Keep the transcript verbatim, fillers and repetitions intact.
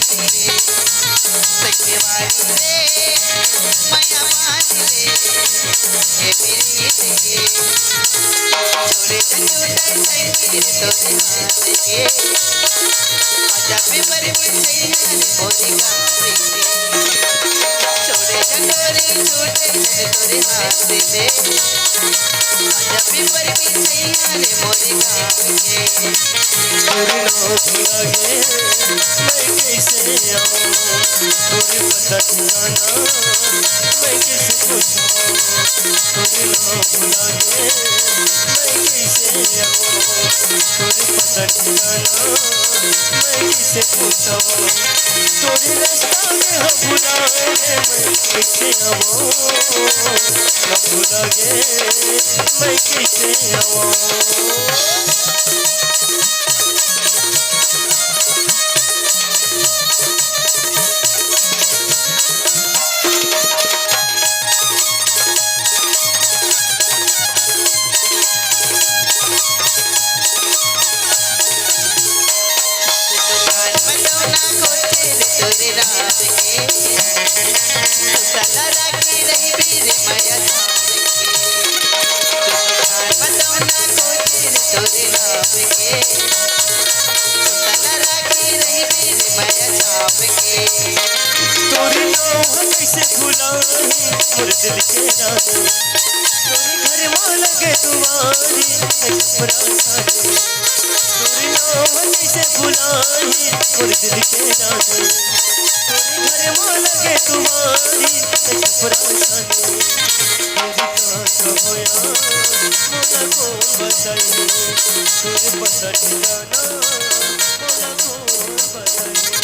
सखी वाली रे, मया मान ले, हे मेरी जिंदगी। छोड़े जन छूटे सखी रे तोरे हाथ के। आजा पीपर के छैया रे मोरे गाँव के। छोड़े जन डोरी छूटे जन तोरे हाथ के। आजा पीपर के छैया रे मोरे गाँव के। तोरे नाम भुला गे, मैं कैसे आऊं? तोरे पता ठिकाना, मैं कैसे पूछूं? तोरे नाम भुला गे, मैं कैसे आऊं? तोरे पता ठिकाना, मैं कैसे पूछूं? तोरे रास्ता में हम भुला गे, मैं कैसे आऊं? हम भुला गे, मैं कैसे आऊं? तोरे नाम कैसे भुलाही मोर दिल के रानी। तोरे घर मा लगे दुआरी, ए छपरा सानी। तोरे नाम कैसे भुलाही मोर दिल के रानी। तोरे घर मा लगे दुआरी, ए छपरा सानी। तोरे का होया मोला कौन बताई, तोरे पता ठिकाना मोला कौन बताई।